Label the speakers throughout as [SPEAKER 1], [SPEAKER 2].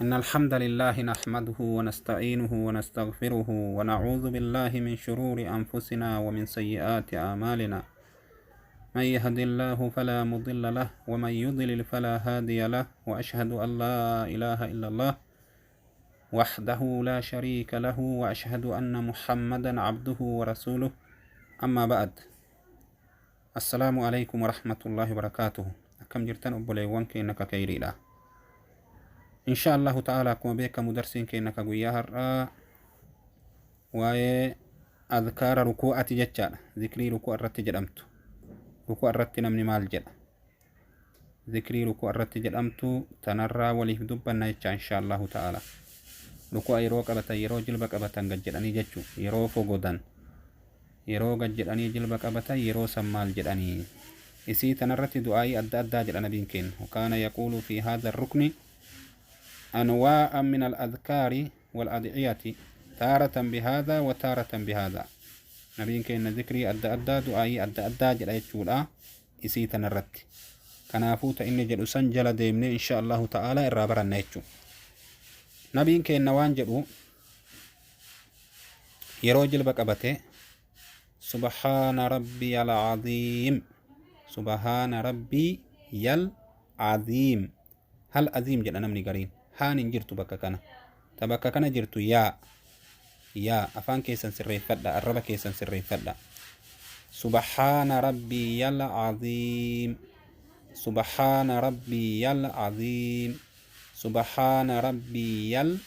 [SPEAKER 1] إن الحمد لله نحمده ونستعينه ونستغفره ونعوذ بالله من شرور أنفسنا ومن سيئات أعمالنا. من يهد الله فلا مضل له ومن يضلل فلا هادي له، وأشهد أن لا إله إلا الله وحده لا شريك له، وأشهد أن محمدا عبده ورسوله. أما بعد، السلام عليكم ورحمة الله وبركاته. Akkam jirtan obboleewwan keenya ka kayriidha? Insha Allahu ta'ala, akkuma beekamu darsiin keenya ka guyyaa har'aa waa'ee adkaara rukuu'ati jechaadha. Zikrii rukuu irratti jedhamtu, rukuu irratti namni maal jedha, zikrii rukuu irratti jedhamtu tanarraa waliif dubbanna jecha insha Allahu ta'ala. Rukuu yeroo qabatan, yeroo jilba qabatan gad jedhanii jechuu, yeroo fogodan, yeroo gad jedhanii jilba qabatan, yeroo san maal jedhanii, isii tanarratti du'aayii adda addaa jedha nabiin keenya. وكان يقول في هذا الركن أنواعا من الأذكار والأدعية، تارة بهذا وتارة بهذا. Nabiin keenya zikrii adda addaa, du'aayii adda addaa jedha jechuudha isii tanarratti. Kanaafuu ta inni jedhu san jala deemnee insha Allahu ta'ala irraa baranna jechuu. Nabiin keenya waan jedhu yeroo jilba qabate: سبحان ربي العظيم، سبحان ربي العظيم. Hal aziim jedha namni gariin. Haan hin jirtu bakka kana. Ta bakka kana jirtu yaa yaa. Afaan keessan sirreeffadha, arraba keessan sirreeffadha. سبحان ربي العظيم، سبحان ربي العظيم، سبحان ربي ال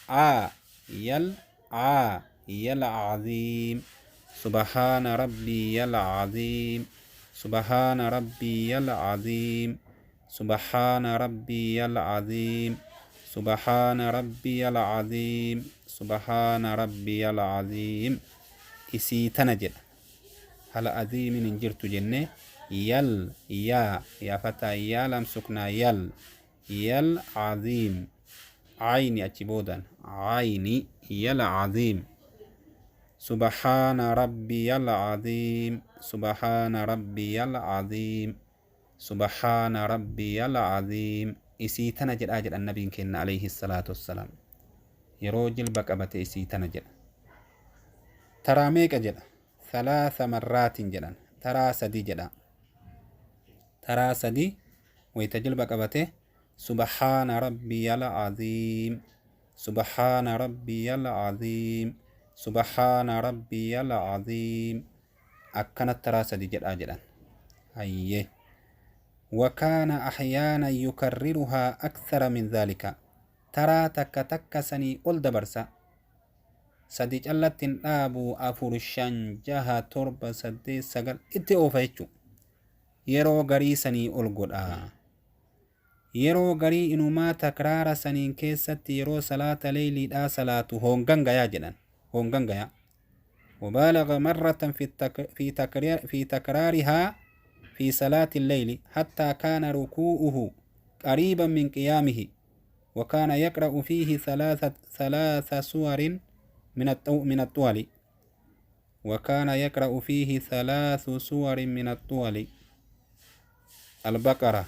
[SPEAKER 1] ع يل ع العظيم، سبحان ربي العظيم، سبحان ربي العظيم، سبحان ربي العظيم، سبحان ربي العظيم، سبحان ربي العظيم. Isii tana jedha. Hala aziimin hin jirtu jenne. Yal yaa yaa fataa yaa lam suknaa yal yal عظيم عيني achi boodan عيني يل عظيم. سبحان ربي العظيم، سبحان ربي العظيم، سبحان ربي العظيم. Isii tana jedhaa jedhan nabiin keenya عليه الصلاة والسلام. Yeroo jilba qabate isii tana jedha. Taraa meeqa jedha? ثلاث مرات jedhan. Taraa sadi jedha. Taraa sadi wayita jilba qabate سبحان ربي العظيم، سبحان ربي العظيم، سبحان ربي العظيم. Akkanat taraa sadi jedhaa jedhan. Hayyee. وكان أحيانا يكررها أكثر من ذلك. Taraa takka takka sanii ol dabarsa. Sadi callatti hin dhaabu. Afur, shan, jaha, torba, saddeet, sagal itti oofa jechuu. Yeroo garii sanii ol godha. Yeroo garii inumaa takraara saniin keessatti yeroo salaata leeyliidhaa salaatu hongan gayaa jedhan, hongan gayaa. وبالغ مرة في تكرارها في صلاة الليل حتى كان ركوعه قريبا من قيامه، وكان يقرأ فيه ثلاث سور من الطول، وكان يقرأ فيه ثلاث سور من الطول: البقرة،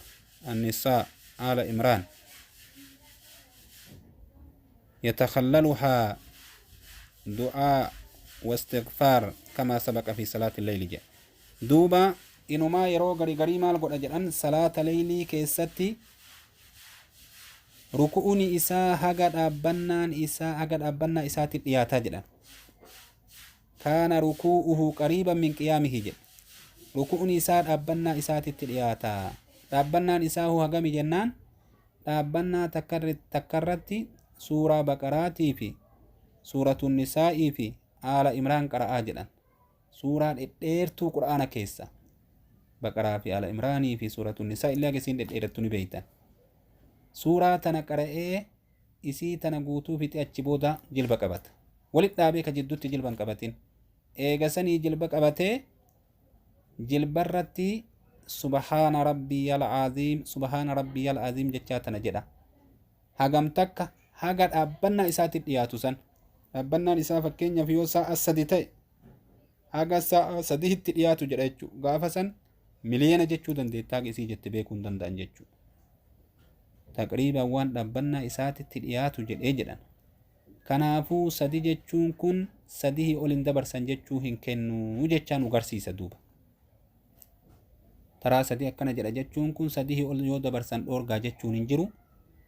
[SPEAKER 1] النساء، آل عمران، يتخللها دعاء واستغفار كما سبق في صلاة الليل. جاء دوبا inumaa yeroo garii garii maal godha jedhan? Salaata leeylii keessatti ruku'uun isaa haga dhaabbannaa isaatti dhiyaataa jedhan. كان ركوعه قريبا من قيامه jedha. Ruku'uun isaa dhaabbannaa isaatitti dhiyaataa. Dhaabbannaan isaa hoo hagami jennaan, dhaabbannaa takkarratti suuraa Baqaraatii fi Suuratu Nisaa'ii fi Aala Imraan qara'aa jedhan. Suuraa dhedheertuu Qur'aana keessa Baqaraa fi Aala Imraanii fi Suuratu Nisaa illee agasiin dhedheerattu ni beeytan. Suuraa tana qara'ee, isii tana guutuu fixe, achi booda jilba qabata. Walit dhaabee ka jidduutti jilba hin qabatin. Eegasanii jilba qabatee jilbarratti سبحان ربي العظيم، سبحان ربي العظيم jechaa tana jedha. Hagam takka? Haga dhaabbannaa isaatti dhiyaatu san. Dhaabbannaan isaa fakkeenyaaf yoo sa'a 3 ta'e, haga sa'a 3tti dhiyaatu jedha jechuudha. Gaafa san miliyoona jechuu dandeettaa, haga isii jette beekuu hin danda'an jechuudha. Taqriiban waan dhaabbannaa isaatitti dhiyaatu jedhee jedhan. Kanaafuu sadi jechuun kun sadihii ol hin dabarsan jechuu hin kennu jechaa nu garsiisa duuba. Taraa sadi akkana jedha jechuun kun sadihii ol yoo dabarsan dhoorgaa jechuun hin jiru.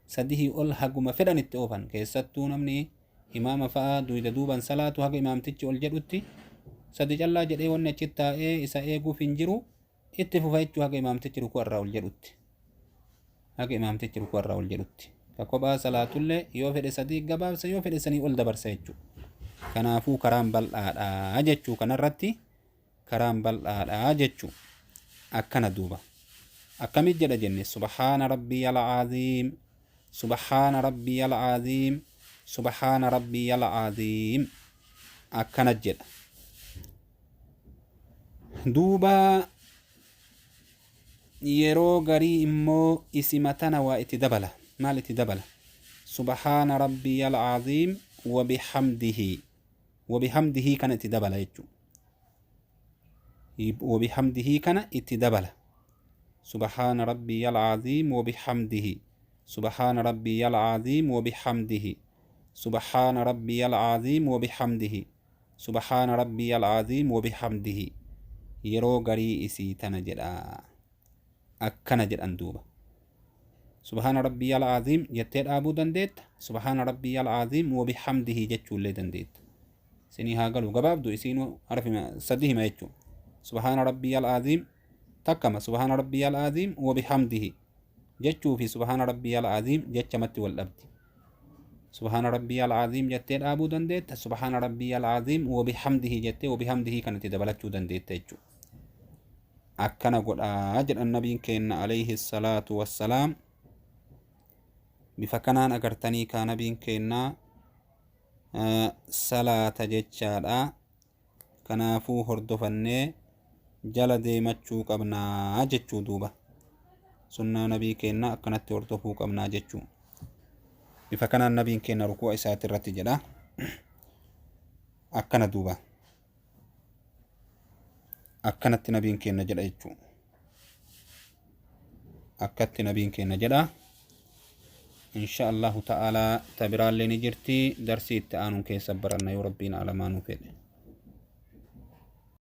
[SPEAKER 1] Sadihii ol haguma fedhan itti oofan. Keessattuu namni imaama fa'a duyda duuban salaatu haga imaamtichi ol jedhutti sadi callaa jedhee wanni achi taa'ee isa eeguuf hin jiru, itti fufa jechuu haga imaamtichi rukuu irraa ol jedhutti. Haga imaamtichi rukuu irraa ol jedhutti. Ka kophaa salaatullee yoo fedhe sadii gabaabsa, yoo fedhe sanii ol dabarsa jechuu. Kanaafuu karaan bal'aadha jechuu, kanarratti karaan bal'aadha jechuu. Akkana duuba. Akkamit jedha jenne? Subhaana rabbiyal aziim, subhaana rabbiyal aziim, subhaana rabbiyal aziim akkana jedha. Duuba yeroo garii immoo isima tana waa itti dabala. Maal itti dabala? Subhaana rabbiyal aziim wa bihamdihi, wa bihamdihi kana itti dabala jechuu. Wa bihamdihi kana itti dabala. Subhaana rabbiyal aziim wa bihamdihi, subhaana rabbiyal aziim wa bihamdihi, subhaana rabbiyal aziim wa bihamdihi, subhaana rabbiyal aziim wa bihamdihi yeroo garii isii tana jedha. Akkana jedhan duuba. Subhaana rabbiyal aziim jettee dhaabuu dandeetta, subhaana rabbiyal aziim wa bihamdihi jechuullee dandeetta. Isinii haa galu, gabaabdu isiinuu harfima sadi hima jechuu. Subhaana rabbiyal aziim takkama, subhaana rabbiyal aziim wa bihamdihi jechuu fi subhaana rabbiyal aziim jechamatti wal dhabdi. Subhaana rabbiyal aziim jettee dhaabuu dandeetta, subhaana rabbiyal aziim wa bihamdihi jettee wa bihamdihi kanatti dabalachuu dandeetta jechuu. Akkana godhaa jedhan nabiin keenna alayhi salaatu wassalaam. Bifa kanaan agartanii kaa nabiin keennaa salaata jechaadha. Kanaafuu hordofannee jala deemachuu qabnaa jechuu duuba. Sunnaa nabii keennaa akkanatti hordofuu qabnaa jechuu. Bifa kanaan nabiin keenna ruku'a isaati irratti jedha. Akkana duuba. Akkanatti nabiin keenna jedha jechuu. Akkatti nabiin keenna jedha. Insha Allahu ta'ala ta biraallee ni jirti, darsii itti aanuun keessa baranna yoo Rabbiin alamaa nu fedhe.